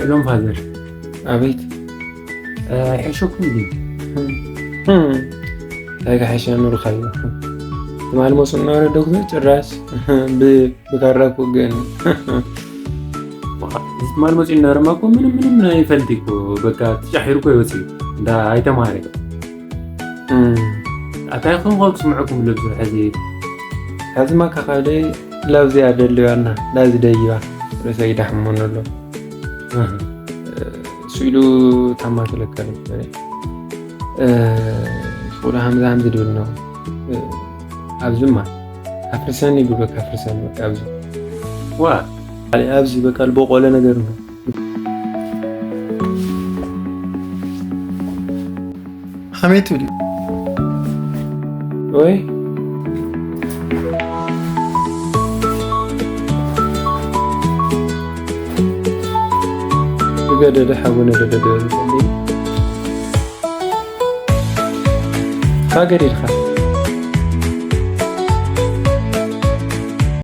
ኢሎም ፋዘር። ኣቤት። ኣይሕሸኩም ድዩ? እንታይ ክሕሸ ኑርካዮ? ትማሊ መፁ እናወረደኩ ጭራሽ ብ- ብካራ እኮ ግን ትማል መፂኡ እናረማ እኮ ምንም ምንም ኣይፈልጥ እኮ። በቃ ተጫሒሩ እኮ ይወፅእ እንዳ ኣይተማሃረ። ኣታይ ኹም ኸም ትስምዑኩም ልብዙ ሕዚ ካብዚ ማካ ካልደ ላብዚያ ደልዋና ላዚ ደይዋ ርእሰ ይዳሕሞን ኣሎ። ስኢሉ ታማ ተለከለ። ስቁሉ ሃምዚ ሃምዚ ድብል ነው። ኣብዚማ ኣፍርሰኒ ይብል በቃ ኣፍርሰኒ በቃ ኣብዚ ዋ ኣብዚ በቃ ልቦቆለ ነገር ነው። ሓሜት ይብል ወይ ዝገደደ ሓወነ ደደደ ዝጸልይ ካገዲድካ